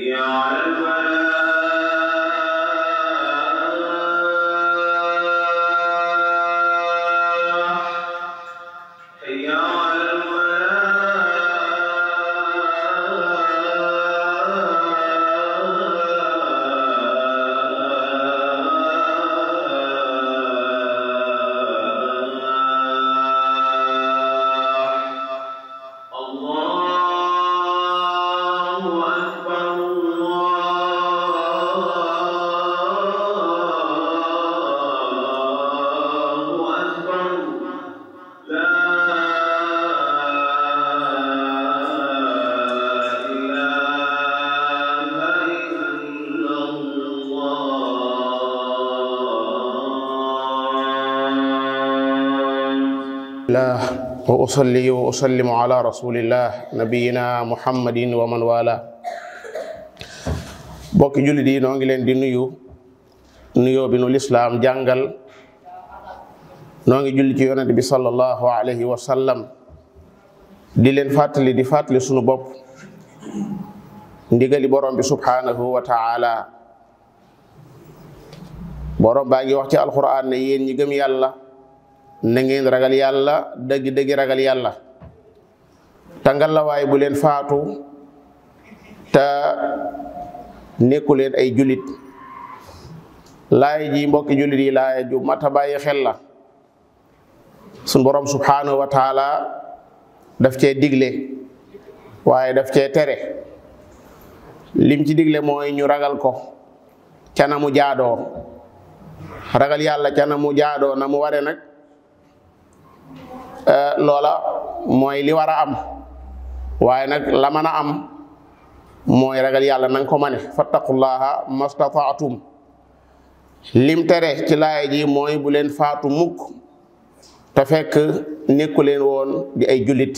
حي على الفلاح حي على wa usalli wa usallimu ala rasulillah nabiyina muhammadin wa man wala. bokki jullit yi noo ngi leen di nuyoo bi nu lislaam jàngal. noo ngi julli ci yonent bi sallallahu alayhi wa sallam di leen fàttali sunu bopp ndigali borom bi subhanahu wa ta'ala. borom baa ngi wax ci alquran ne yéen ñi gëm yàlla na ngeen ragal yàlla dëgg ragal yàlla tangal la waaye bu leen faatu te nekku leen ay julit. laay ji mbokki julit yi laay ju mata bàyyi xel la. sun borom subhanahu wa ta'ala daf cee digle waaye daf cee tere. lim ci digle mooy ñu ragal ko ca na mu jaadoo. ragal yàlla ca na mu jaadoo na mu ware nag loola mooy li war a am waaye nag la mën a am mooy ragal yàlla nanga ko mane fattaqullaha mastata'tum. lim tere ci laaya ji mooy bu leen faatu mukk te fekk nekku leen woon di ay jullit.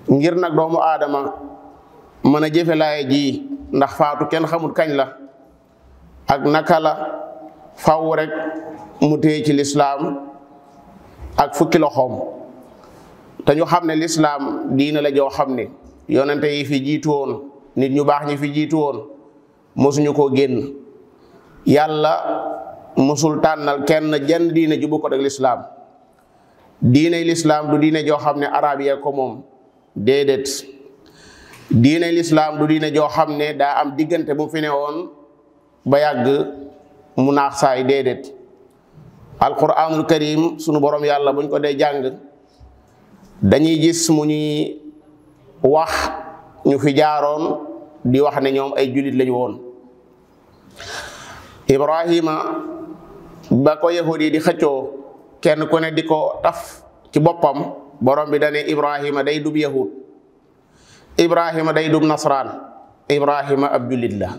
ngir nag doomu aadama mën a jëfe laaya ji ndax faatu kenn xamul kañ la ak naka la faw rek mu téye ci lislaam ak fukki loxoom. te ñu xam ne lislaam diina la joo xam ne yonente yi fi jiitu woon nit ñu baax ñi fi jiitu woon mosuñu koo génn. yàlla mosul tànnal kenn jenn diine ju bokk ak lislaam. diine lislaam du diine joo xam ne arab yee ko moom déedéet. diine lislaam du diine joo xam ne daa am diggante bu fi ne woon ba yàgg mu naax saay déedéet. alquranul karim sunu borom yàlla buñ ko dee jàng dañuy gis mu ñuy wax ñu fi jaaroon di wax ne ñoom ay jullit lañu woon. Ibrahima ba ko yahudi di xëccoo kenn ku ne di ko taf ci boppam borom bi dane Ibrahima day dub yahud, Ibrahima day dub nasraan, Ibrahima ab jullit la.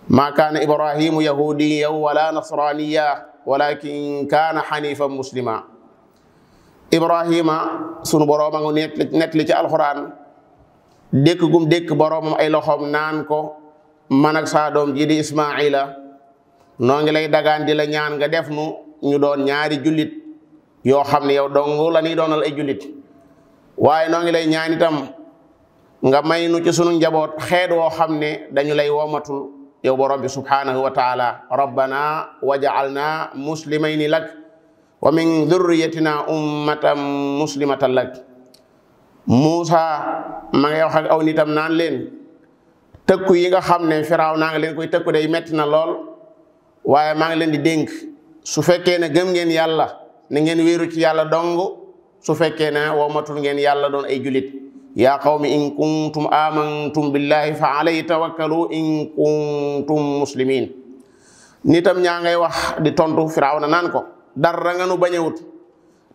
maa kaana Ibrahimu yahudiyan wala nasraniya walakin kaana xanifan muslima. Ibrahima sunu boroom a ngi net li ci alxuraan dékk gum dékk boroomam ay loxoom naan ko man ak saa doom ji di Ismaila noo ngi lay dagaan di la ñaan nga def nu ñu doon ñaari jullit yoo xam ne yow dong la ñuy doonal ay jullit. waaye noo ngi lay ñaan itam nga may nu ci sunu njaboot xeet woo xam ne dañu lay womatul yow borom bi subhanahu wa taala. rabbana waj'alna muslimayni lak wa min dhurriyyatina ummatan muslimatan lak. Muusa ma ngay wax ak aw nitam naan leen tëkku yi nga xam ne firaaw naa nga leen koy tëkku day metti na lool waaye maa ngi leen di dénk su fekkee ne gëm ngeen yàlla na ngeen wéeru ci yàlla dong. su fekkee ne womatul ngeen yàlla doon ay julit. yaa qawmi in kuntum amantum billahi fa alayhi tawakkalu in kuntum muslimin. nitam ñaa ngay wax di tontu Firawna naan ko dara nga nu bañewut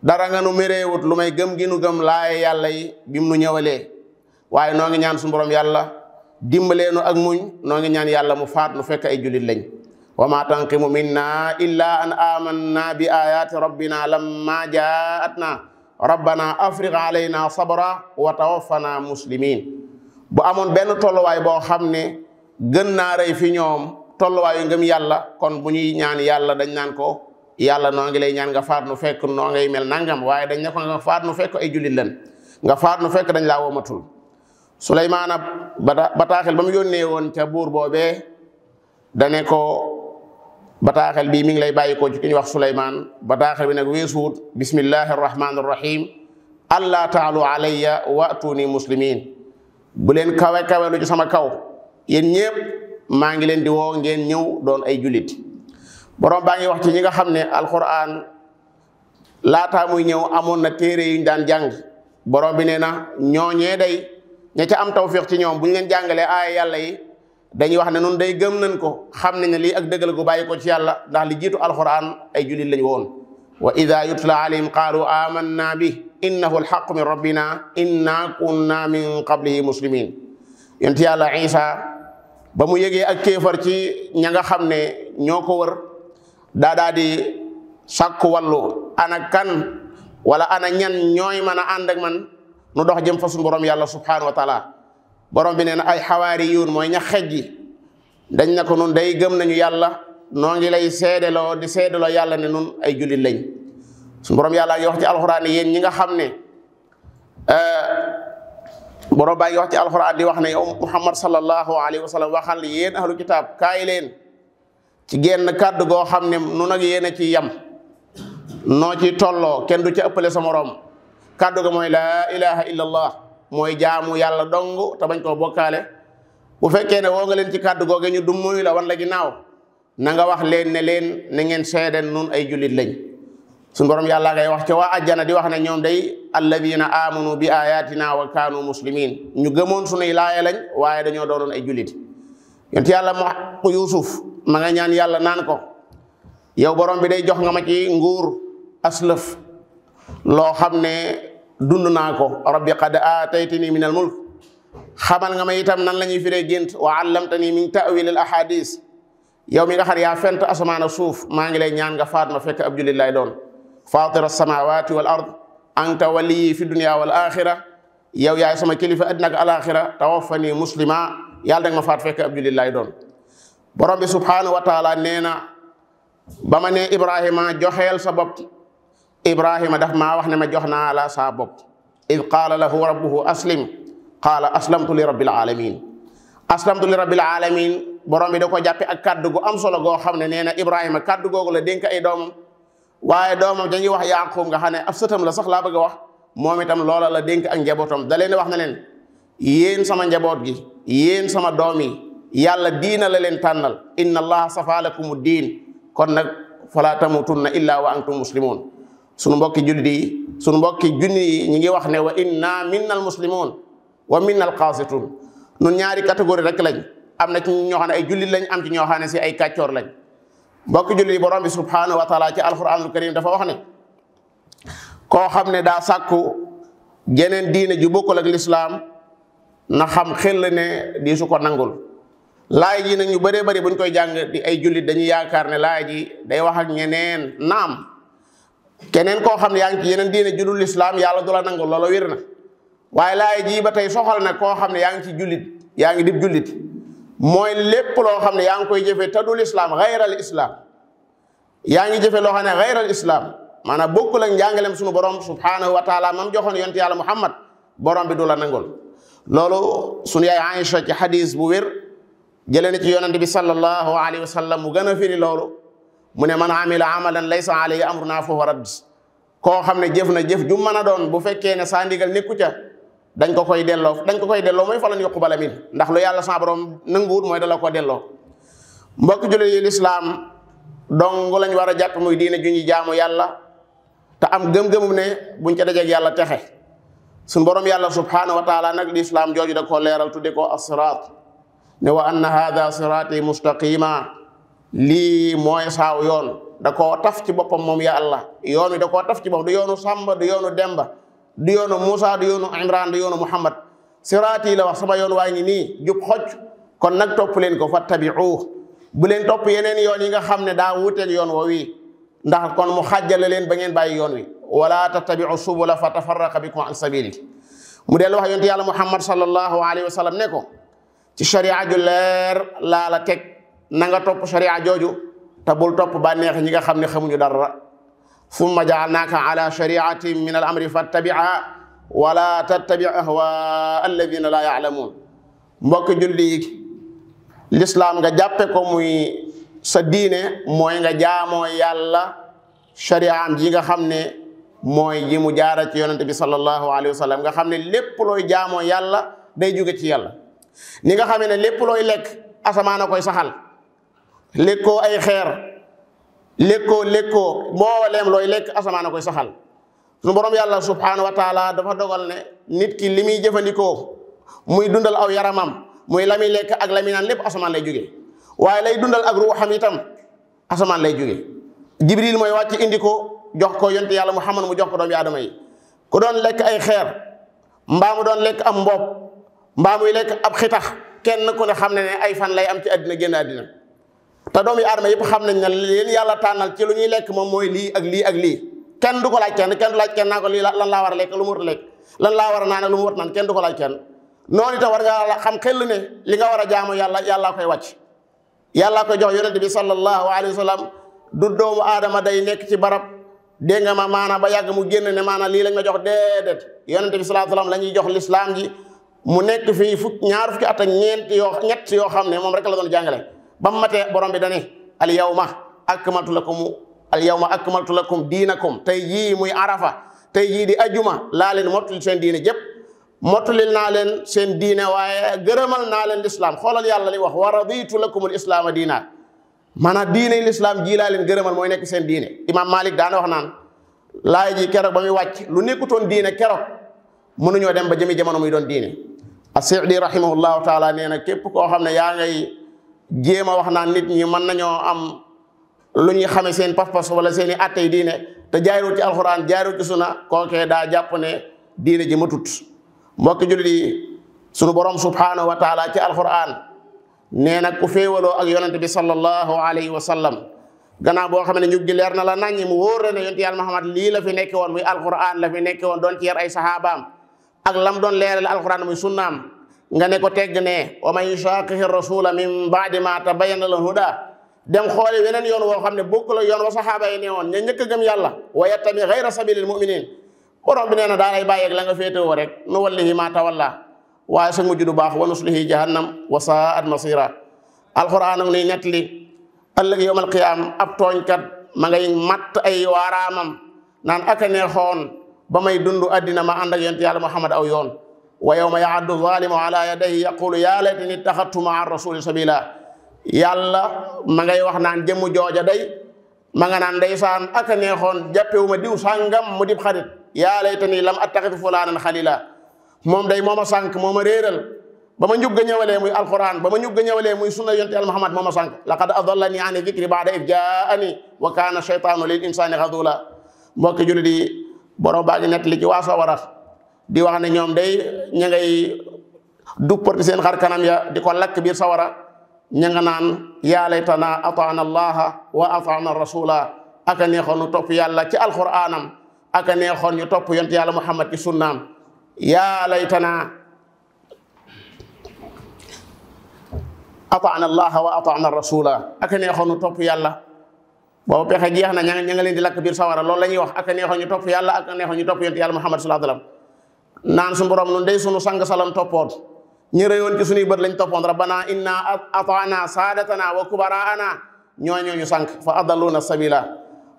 dara nga nu méreewut lu may gëm gi nu gëm laaye yàlla yi bim nu ñëwalee. waaye noo ngi ñaan suñu borom yàlla dimbaleenu ak muñ. noo ngi ñaan yàlla mu faat nu fekk ay julit lañ. wa ma tanqimu minna illa an amanna bi ayati rabbina lamma jaatna rabbana afriq alayna sabra wa tawaffana muslimin. bu amoon benn tolluwaay boo xam ne gën naa rëy fi ñoom tolluwaayu ngëm yàlla kon bu ñuy ñaan yàlla dañ naan ko yàlla noo ngi lay ñaan nga faat nu fekk noo ngay mel nangam. waaye dañ ne ko nga faat nu fekk ay jullit lan nga faat nu fekk dañ laa womatul. Suleymaan bataaxel ba mu yónnee woon ca buur boobee dane ko bataaxel bii mi ngi lay bàyyi ko ci ki ñuy wax Suleymaan bataaxel bi nag weesuwut bismillahi arrahmani arrahim allah taalu alayya waatuni muslimin bu leen kawe lu ci sama kaw yéen ñépp maa ngi leen di woo ngeen ñëw doon ay jullit. borom baa ngi wax ci ñi nga xam ne alquran laataa muy ñëw amoon na téere yuñ daan jàng borom bi nee na ñooñee day ña ca am tawfiq ci ñoom bu ñu leen jàngalee aaya yàlla yi dañuy wax ne nun day gëm nañ ko xam nañ ne lii ak dëggal gu bàyyi ko ci yàlla ndax li jiitu alquran ay jullit lañ woon. wa ida yutla alayhim qaalu amanna bi innahu alxaqu min rabbina inna kunna min qablihi muslimin. yonent yàlla Isa ba mu yëgee ak kéefar ci ña nga xam ne ñoo ko wër daa di sàkku wàllu ana kan wala ana ñan ñooy mën a ànd ak man nu dox jëm fa suñu borom yàlla subhanahu wa taala. borom bi nee na ay xawaariyuun mooy ña xejji dañ na ko nun day gëm nañu yàlla noo ngi lay seedeloo di seedeloo yàlla ne nun ay jullit lañ. suñu borom yàlla ngi wax ci alxuraan yéen ñi nga xam ne borom baa ngi wax ci alxuraan di wax ne yow Muhammad sallallahu alayhi wa sallam waxal yéen ahlu kitaab kaay leen ci genn kàddu goo xam ne nun ak yéen a ci yam noo ci tolloo kenn du ci ëppale sa morom kàddu ga mooy laa ilaha illallah mooy jaamu yàlla dong te bañ koo bokkaale. bu fekkee ne woo nga leen ci kàddu googe ñu dum muy la wan la ginnaaw na nga wax leen ne leen na ngeen seede nun ay jullit lañ. suñu borom yàlla ngay wax ca waa ajjana di wax ne ñoom day alladina amanu bi ayatina wa kaanu muslimin ñu gëmoon sunuy laaya lañ waaye dañoo doonoon ay jullit. yonent yàlla mu Yuusuf ma nga ñaan yàlla naan ko yow borom bi day jox nga ma ci nguur aslëf loo xam ne dund naa ko rabbi qad aataytani min al mulk xamal nga ma itam nan la ñuy firee gént wa allamtani min ta'wil al ahadis yow mi nga xam ne yaa fent asamaan ak suuf maa ngi lay ñaan nga faat ma fekk ab jullit lay doon. fatir as-samawati wal ard anta waliyi fi dunya wal axira yow yaay sama kilifa àddina ak alaxira tawaffani muslima yàlla da nga ma faat fekk ab jullit lay doon. borom bi subhanahu wa taala nee na ba ma ne Ibrahima joxeel sa bopp Ibrahima daf maa wax ne ma jox naa la saa bopp. id qaala lahu rabbuhu aslim qaala aslamtu li rabbil alamin. aslamtu li rabbil alamin borom bi da ko jàppe ak kaddu gu am solo goo xam ne nee na Ibrahima kaddu googu la dénk ay doomam waaye doomam dañuy wax Yaaqub nga xam ne ab sëtam la sax laa bëgg a wax moom itam loola la dénk ak njabootam da leen wax na leen yéen sama njaboot gi yéen sama doom yi yàlla diina la leen tànnal inna allaha safa lakumu diin kon nag fala tamutunna illa wa antum muslimun. sunu mbokki jullit yi sunu mbokki junni yi ñi ngi wax ne wa inna minna al muslimun wa minna al qaasitun nun ñaari catégorie rek lañ am na ci ñoo xam ne ay jullit lañ am ci ñoo xam ne si ay kàccoor lañ. mbokki jullit yi borom bi subhanahu wa taala ci alquranul karim dafa wax ne koo xam ne daa sàkku jeneen diine ju bokkul ak lislaam na xam xel ne di su ko nangul. laay ji nag ñu bëree bëri buñ koy jàng di ay jullit dañuy yaakaar ne laay ji day wax ak ñeneen naam keneen koo xam ne yaa ngi ci yeneen diine judul lislaam yàlla du la nangul loola wér na waaye laay ji ba tey soxal na koo xam ne yaa ngi ci jullit yaa ngi dib jullit mooy lépp loo xam ne yaa ngi koy jëfe te dul islaam xayral islaam yaa ngi jëfe loo xam ne xayral islaam maanaam bokkul ak njàngalem suñu borom subhanahu wa taala mam joxoon yonent yàlla muhammad borom bi du la nangul. loolu suñu yaay Aïcha ci xadis bu wér jëlee na ci yonent bi sallallahu alayhi wa sallam mu gën a firi loolu mu ne man amila amalan laysa alayhi amruna fa huwa radd. koo xam ne jëf na jëf ju mën a doon bu fekkee ne saa ndigal nekku ca dañ ko koy delloo mooy falan yuqbala min ndax lu yàlla sa borom nanguwut mooy dala ko delloo. mbokk jullit yi lislaam dong lañ war a jàpp muy diine ju ñuy jaamu yàlla te am gëm-gëmum ne buñ ca dajeeg yàlla texe. suñ borom yàlla subhanahu wa taala nag lislaam jooju da koo leeral tudde ko as-siraat ne wa anna hada siraati mustaqima lii mooy saaw yoon da koo taf ci boppam moom yàlla yoon wi da koo taf ci boppam du yoonu Samba du yoonu Demba du yoonu Moussa du yoonu Imran du yoonu Muhammad siraati la wax sama yoon waa ngi nii jub xocc kon nag topp leen ko fattabi'uuh bu leen topp yeneen yoon yi nga xam ne daa wuuteeg yoon woo wi ndax kon mu xàjjale leen ba ngeen bàyyi yoon wi wala tattabi'u subula fa tafarraqa bikum an sabili mu dellu wax yonent yàlla Muhammad sallallahu alayhi wa sallam ne ko ci sharia ju leer laa la teg na nga topp sharia jooju te bul topp bànneex ñi nga xam ne xamuñu dara summa ja'alnaaka ala shari'atin min al amri fattabi'ha wala tattabi ahwa alladina la yaalamuun. mbokk julli lislaam nga jàppe ko muy sa diine mooy nga jaamoo yàlla shari'am ji nga xam ne mooy ji mu jaara ci yonente bi sallallahu alayhi wa sallam nga xam ne lépp looy jaamoo yàlla day jóge ci yàlla. ni nga xamee ne lépp looy lekk asamaan a koy saxal, lekkoo ay xeer, lekkoo mbooleem looy lekk asamaan a koy saxal. suñu borom yàlla subhanahu wa taala dafa dogal ne nit ki li muy jëfandikoo muy dundal aw yaramam muy la muy lekk ak la muy naan lépp asamaan lay jóge, waaye lay dundal ak ruuxam itam asamaan lay jóge. jibril mooy wàcc indi ko jox ko yonte yàlla muhammad mu jox ko doomi aadama yi. ku doon lekk ay xeer mbaa mu doon lekk am mboob mbaa muy lekk ab xitax kenn ku ne xam ne ne ay fan lay am ci àddina génn àddina. te doomi aadama yëpp xam nañ ne leen yàlla tànnal ci lu ñuy lekk moom mooy lii ak lii ak lii. kenn du ko laaj kenn du laaj kenn naa ko lii lan laa war a lekk lu mu war a lekk, lan laa war a naan ak lu mu war a naan kenn du ko laaj kenn. noonu itam war nga xam xel ne li nga war a jaamu yàlla yàllaa koy wàcc, yàllaa koy jox yonente bi sallallahu alayhi wa sallam. du doomu aadama day nekk ci barab dégg nga ma maanaam ba yàgg mu génn ne maanaam lii lañ ma jox déedéet. yonente bi sallallahu alayhi wa sallam la ñuy jox lislaam ji mu nekk fii ñaar fukki at ak ñett yoo xam ne moom rek la doon jàngale ba mu matee borom bi dane al yawma akmaltu lakum diinakum. tey jii muy arafa, tey jii di ajuma laa leen mottali seen diine jëpp, mottalil naa leen seen diine waaye gërëmal naa leen lislaam. xoolal yàlla li wax wa raditu lakumul islaama diina, maanaam diine lislaam ji laa leen gërëmal mooy nekk seen diine. imam Malik daana wax naan laay ji keroog ba muy wàcc lu nekkutoon diine keroog mënuñoo dem ba jëmi jamono muy doon diine. as-Sa'di rahimahullahu taala nee na képp koo xam ne yaa ngay jéem a wax naan nit ñi mën nañoo am lu ñuy xame seen pas-pas wala seen i attey diine te jaarul ci alxuraan jaarul ci sunna, kookee daa jàpp ne diine ji matut. mbokki jullit yi sunu borom subhanahu wa taala ci alxuraan nee na ku féewaloo ak yonente bi sallallahu alayhi wa sallam gannaaw boo xam ne ñu gi leer na la naññi mu wóor ne yonente yàlla Muhammad lii la fi nekke woon muy alxuraan la fi nekke woon doon ci yar ay saxaabaam ak lam doon leerale alxuraan muy sunnaam nga ne ko tegg ne wa man yushaqiqi rasula min ba'di ma tabayyana lahu huda dem xoole weneen yoon woo xam ne bokk la yoon wa saxaaba yi ne woon ña njëkk a gëm yàlla wa yattabi ghayra sabilil mu'minin. borom bi nee na daa lay bàyyeeg la nga féetewoo rek nu wallihi ma tawalla waaye sa mujj du baax wa nuslihi jahannam wa saa'at masira. alxuraan ak nuy nettali ëllëg yawmal qiyaam ab tooñkat ma ngay matt ay waaraamam naan aka neexoon ba may dund addina ma ànd ak yonent yàlla Muhammad aw yoon. wa yawma ya'addu zalimu ala yadayhi yaqulu ya laytani ittakhadtu ma'a rasuli sabila. yàlla ma ngay wax naan jëmm jooja day ma nga naan ndeysaan aka neexoon jàppewuma diw sàngam mu dib xarit yaa laytani lam attaxid fulaanan xalila. moom day mooma sànq mooma réeral ba ma njub ga ñëwalee muy alquran ba ma njub ga ñëwalee muy sunna yonent yàlla Muhammad mooma sànq. laqad adallani ani dikri ba'da id jaani wa kaana shaytaanu lil insaani xadula. mbokki jullit yi borom baa ngi nettali ci waa sawara di wax ne ñoom day ña ngay dupparti seen xar kanam ya di ko lakk biir sawara ña nga naan yaa laytana ataana allaha wa ataana rasula. aka neexoon ñu topp yàlla ci alquranam aka neexoon ñu topp yonent yàlla Muhammad ci sunnaam. yaa laytana ataana allaha wa ataana rasula. aka neexoon ñu topp yàlla boobu pexe jeex na ña nga leen di lakk biir sawara loolu la ñuy wax aka neexoon ñu topp yàlla aka neexoon ñu topp yonent yàlla Muhammad sallallahu alayhi wa sallam. naan su borom nun day sunu sang salam toppoon ñu rëyoon ci suñuy bët lañ toppoon rabbana inna ataana saadatana wa kubaraana ñooñu ñu sànq fa adalluna sabila.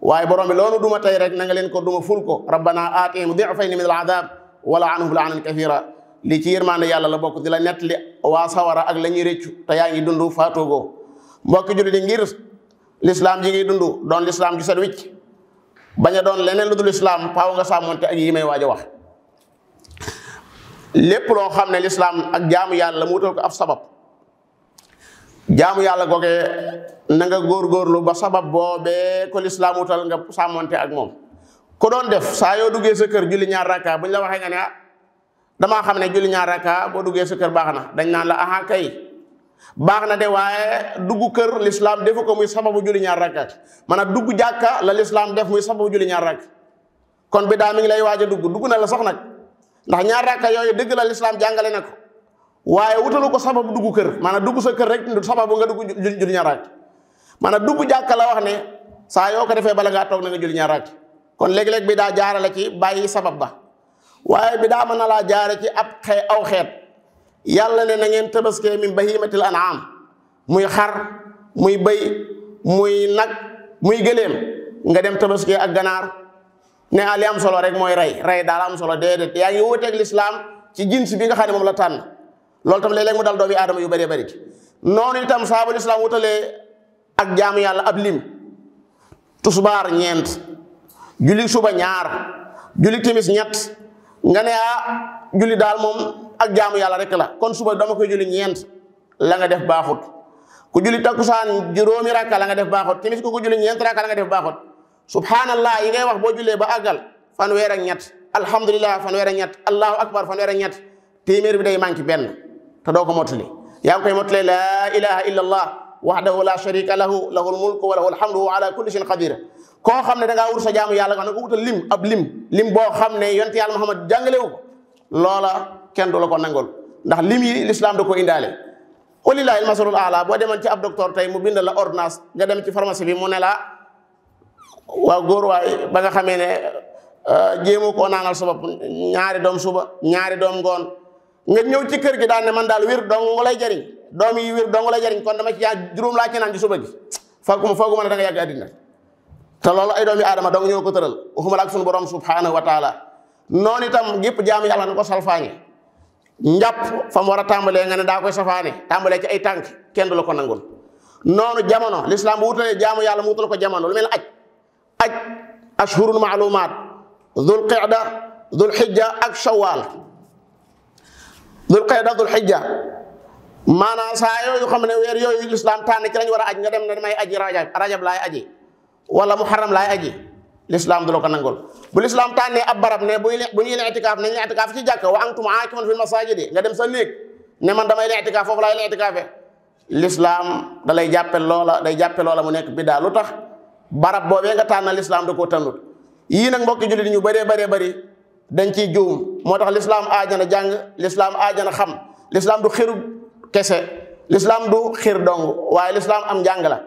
waaye borom bi loolu duma tey rek na nga leen ko duma ful ko rabbana aatihim di'fayni min al-adab wa la'anhum la'nan kathira. li ci yërmande yàlla la bokk di la nettali waa sawara ak la ñuy réccu te yaa ngi dund faatoogoo. mbokki jullit yi ngir lislaam ji ngi dund doon lislaam ju set wicc bañ a doon leneen lu dul lislaam faaw nga sàmmonte ak yi may waaj a wax. lépp loo xam ne lislaam ak jaamu yàlla mu wutal ko ab sabab jaamu yàlla googee na nga góorgóorlu ba sabab boobee ko lislaam wutal nga sàmmonte ak moom. ku doon def saa yoo duggee sa kër julli ñaar rakka buñ la waxee nga ne damaa xam ne julli ñaar rakka boo duggee sa kër baax na dañ naan la aha kay baax na de waaye dugg kër lislaam defu ko muy sababu julli ñaar rakka maanaam dugg jàkka la lislaam def muy sababu julli ñaar rakka. kon bi daa mi ngi lay waaj a dugg na la sax nag ndax ñaar rakka yooyu dëgg la lislaam jàngale na ko waaye wutalu ko sababu dugg kër maanaam dugg sa kër rek sababu nga dugg julli ñaar rakka. maanaam dugg jàkka la wax ne saa yoo ko defee bala ngaa toog na nga julli ñaar rakka. kon léeg-léeg bi daa jaarale ci bàyyi sabab ba waaye bi daa mën na laa jaare ci ab aw xeet yàlla ne na ngeen tabaskee min bahimatil an'am muy xar muy bëy muy nag muy gëléem nga dem tabaskee ak ganaar ne li am solo rek mooy rey daal am solo déedéet yaa ngi wuteeg lislaam ci jins bi nga xam ne moom la tànn loolu tam léeg-léeg mu dal doomi aadama yu bëree bëri noonu itam saabu lislaam wutalee ak jaamu yàlla ab lim tusbaar ñeent julli suba ñaar julli timis ñett nga ne julli daal moom ak jaamu yàlla rek la kon suba dama koy julli ñeent la nga def baaxut ku julli takkusaan juróomi rakka la nga def baaxut timis ku ko julli ñeent rakka la nga def baaxut subhanallah yi ngay wax boo jullee ba àggal fanweer ak ñett alhamdulillah fanweer ak ñett allahu akbar fanweer ak ñett téeméer bi day manqué benn te doo ko mottali yaa ngi koy mottalee laa ilaha illa allah wahdahu la sharika lahu lahul mulku wa lahul hamdu wa ala kulli shay'in qadir koo xam ne da ngaa wut sa jaamu yàlla nga ne ko wutal ab lim boo xam ne yonent yàlla Muhammad jàngalewu ko loola kenn du la ko nangol ndax lim yi l'islam da ko indaale walillahi almasalul aala boo demoon ci ab docteur tey mu bind la ordonnance nga dem ci pharmacie bi mu ne la waaw góor waay ba nga xamee ne jéemu koo naanal sa bopp ñaari doom suba ñaari doom ngoon nga ñëw ci kër gi daan ne man daal wér dong lay jariñ doom yi wér dong lay jariñ kon dama ci juróom laa ci naan ci suba gi fooguma ne da nga yàgg àddina te loolu ay doomi aadama dong ñoo ko tëral waxuma la ak suñu borom subhanahu wa taala noonu itam gépp jaamu yàlla na ko salfaañe njàpp fa mu war a tàmbalee nga ne daa koy safaane tàmbalee ci ay tànk kenn du la ko nangul noonu jamono l'islam bu wutalee jaamu yàlla mu wutal ko jamono lu mel ne aj ashhurun maalumaat dul qida dul xijja ak shawal dul qida dul xijja maanaam saa yooyu xam ne weer yooyu l'islam tànn ci lañ war a aj nga dem ne damay aji rajab laay aji wala muharram laay aji l'islam du la ko nangul bu l'islam tànnee ab barab ne bu ñuy i'tikaaf nañu i'tikaaf ci jàkka wa antum aakifuuna fil masaajidi nga dem sa néeg ne man damay i'tikaaf foofu laay i'tikaafe l'islam da lay jàppe loola mu nekk biddaa lu tax barab boobee nga tànn l'islam da koo tànnut yii nag mbokki jullit ñu bëree bëri dañ ciy juum moo tax l'islam aajana jàng l'islam aajana xam l'islam du xiru kese l'islam du xir dong waaye l'islam am njàng la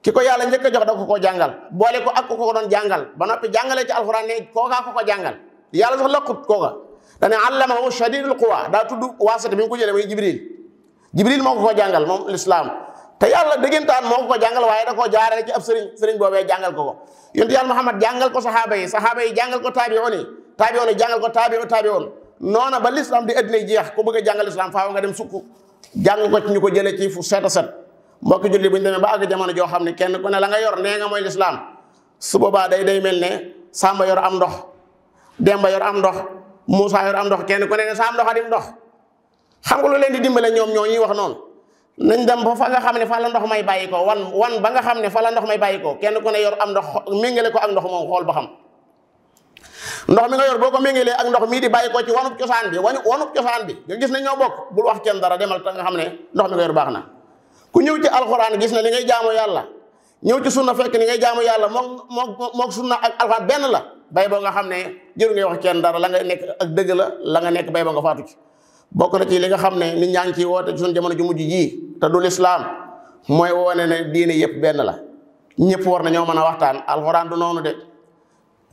ki ko yàlla njëkk a jox da ko jàngal boole ko ak ko doon jàngal ba noppi jàngalee ci alxuraan ne kookaa ko jàngal yàlla sax laqut kooka dane allamahu shadidul quwa daa tudd waasate bi mu ko jëlee muy jibril moo ko jàngal moom l'islam te yàlla dëggantaan moo ko jàngal waaye da koo jaarale ci ab sëriñ boobee jàngal ko yonent yàlla Muhammad jàngal ko saxaaba yi jàngal ko taabi'un yi jàngal ko taabi'un noona ba l'islam di addinay jeex ku bëgg a jàngal l'islam faaw nga dem sukk jàng ko ci ñu ko jëlee ci fu set a set mbokki julli bu ñu demee ba àgg jamono joo xam ne kenn ku ne la nga yor nee nga mooy l'islam su boobaa day mel ne Samba yor am ndox Demba yor am ndox Moussa yor am ndox kenn ku ne sa am ndox a dim ndox xam nga lu leen di dimbale ñoom ñoo ñuy wax noonu nañ dem ba fa nga xam ne fa la ndox may bàyyi ko wan ba nga xam ne fa la ndox may bàyyi ko kenn ku ne yor am ndox méngale ko ak ndox moom xool ba xam ndox mi nga yor boo ko méngalee ak ndox mii di bàyyi ko ci wanub cosaan bi nga gis ne ñoo bokk bul wax kenn dara demal ta nga xam ne ndox mi nga yor baax na ku ñëw ci alxuraan gis na li ngay jaamu yàlla ñëw ci sunna fekk ni ngay jaamu yàlla mook sunna ak alxuraan benn la bay boo nga xam ne jëru ngay wax kenn dara la nga nekk ak dëgg la nga nekk bay boo nga faatu ci bokk na ci li nga xam ne nit ñaa ngi ciy woote ci suñu jamono ju mujj jii te du lislaam mooy woone ne diine yëpp benn la ñëpp war na ñoo mën a waxtaan alxuraan du noonu de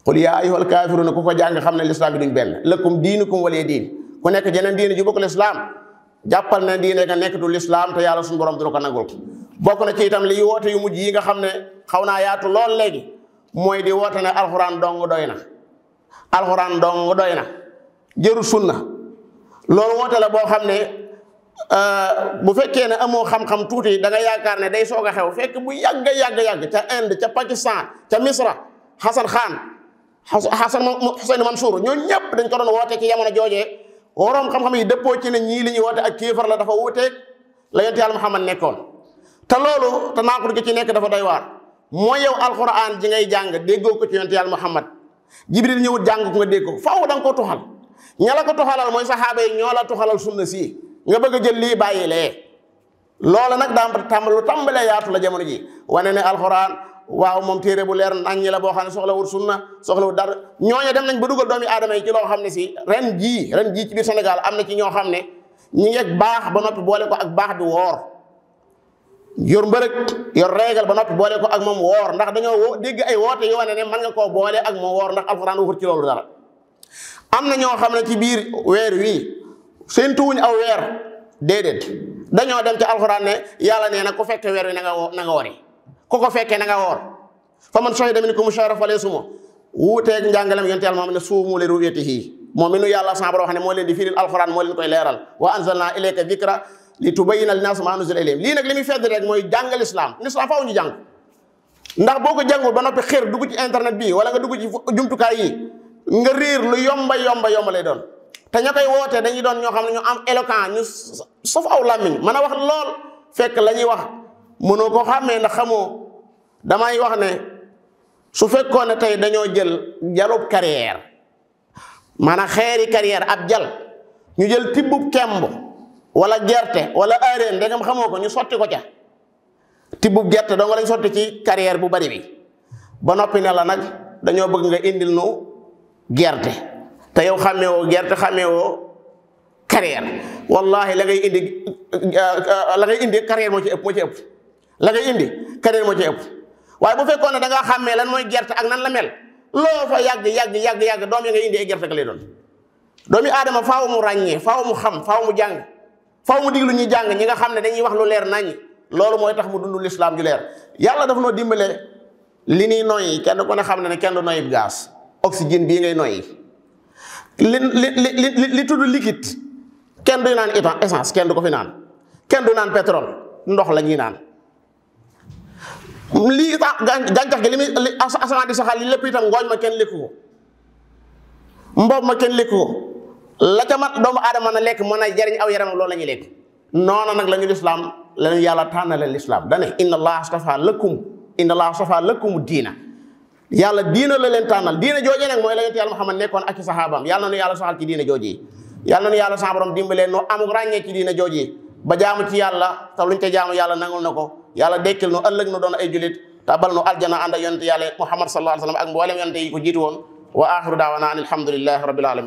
qul yaa ayyuhal kaafiruuna ku ko jàng xam ne lislaam bi duñ benn lakum diinukum waliya diin ku nekk jeneen diine ju bokk lislaam jàppal ne diine nga nekk du lislaam te yàlla suñu borom du la ko nangul bokk na ci itam li woote yu mujj yi nga xam ne xaw naa yaatu lool léegi mooy di woote ne alxuraan dong doy na jëru sunna loolu woote la boo xam ne bu fekkee ne amoo xam-xam tuuti da nga yaakaar ne day soog a xew fekk bu yàgg ca Inde ca Pakistan ca Misra Hassan Hussein Mansour ñoo ñëpp dañ ko doon woote ci jamono joojee waroom xam-xam yi dëppoo ci ne ñii li ñuy woote ak kéefar la dafa wuuteeg la yonent yàlla Muhammad nekkoon te loolu te naaqut gi ci nekk dafa doy waar mooy yow alquran ji ngay jàng déggoo ko ci yonent yàlla Muhammad Jibril ñëwut jàng ko nga dégg ko faaw da nga ko tuxal ña la ko tuxalal mooy saxaaba yi ñoo la tuxalal sunna si nga bëgg a jël lii bàyyi lee loola nag daa tàmbalee yaatu la jamono ji wane ne alquran waaw moom téere bu leer naññi la boo xam ne soxlawul sunna soxlawul dara ñooñu dem nañ ba dugal doomi aadama yi ci loo xam ne si ren jii ci biir Sénégal am na ci ñoo xam ne ñi ngeeg baax ba noppi boole ko ak baax di woor yor mbërëg yor réegal ba noppi boole ko ak moom woor ndax dañoo dégg ay woote yu wane ne mën nga koo boole ak moom woor ndax alxuraan waxut ci loolu dara am na ñoo xam ne ci biir weer wii séentuwuñ aw weer déedéet dañoo dem ci alxuraan ne yàlla nee na ku fekke weer wi na nga wori ku ko fekkee na nga woor fa man shahida minkum shahra falyasumhu wuuteeg njàngalem yonent yàlla moom ne suumu li ru'yatihi moom mi nu yàlla sa borom wax ne moo leen di firil alxuraan moo leen koy leeral wa anzalna ilayka dhikra li tubayyina linnaasi maa nuzila ilayhim lii nag li muy fedd rek mooy jàngal islam faaw ñu jàng ndax boo ko jàngul ba noppi xër dugg ci internet bi wala nga dugg ci jumtukaay yi nga réer lu yomba lay doon te ña koy wootee dañuy doon ñoo xam ne ñu am éloquent ñu sof aw làmmiñ mën a wax lool fekk la ñuy wax mënoo ko xàmmee ndax xamoo damay wax ne su fekkoon ne tey dañoo jël jalub carrière maanaam xeeri carrière ab jal ñu jël tibbub kemb wala gerte wala aareen ndegam xamoo ko ñu sotti ko ca tibbub gerte dong lañ sotti ci carrière bu bari bi ba noppi ne la nag dañoo bëgg nga indil nu gerte te yow xàmmeewoo gerte xàmmeewoo carrière wallahi la ngay indi carrière moo ci ëpp la ngay indi carrière moo ci ëpp waaye bu fekkoon ne da ngaa xàmmee lan mooy gerte ak nan la mel loo fa yàgg doom yi ngay indi ay gerte ka lay doon doomi aadama faaw mu ràññee faaw mu xam faaw mu jàng faaw mu diglu ñi jàng ñi nga xam ne dañuy wax lu leer nañ loolu mooy tax mu dund lislaam ju leer yàlla dafa noo dimbale li ñuy noyyi kenn ku ne xam ne kenn du noyyi gaz oxygène bii ngay noyyi li tudd liquide kenn du naan essence kenn du ko fi naan kenn du naan pétrole ndox la ñuy naan lii sax gàncax gi li muy asamaan di saxal li lépp itam ngooñ ma kenn lekku ko mboob ma kenn lekku ko la ca mat doomu aadama na lekk mën a jariñ aw yaram loolu la ñuy lekk noona nag la ñu lislaam la ñu yàlla tànnale lislaam dane inna allaha stafa lakum diina yàlla diina la leen tànnal diina joojee nag mooy la yonent yàlla Muhammad nekkoon ak ci saxaabaam yàlla na nu yàlla saxal ci diina jooji yàlla na nu yàlla sa borom dimbalee nu amuk ràññee ci diina jooji ba jaamu ci yàlla te luñ ca jaamu yàlla nangul na ko yàlla dekkil nu ëllëg nu doon ay julit tabal nu aljana ànd ak yonent yàlla Muhammad sallallahu alayhi wa sallam ak mboolem yonent yi ko jiitu woon wa axiru daawana an alhamdulillahi rabbil alamin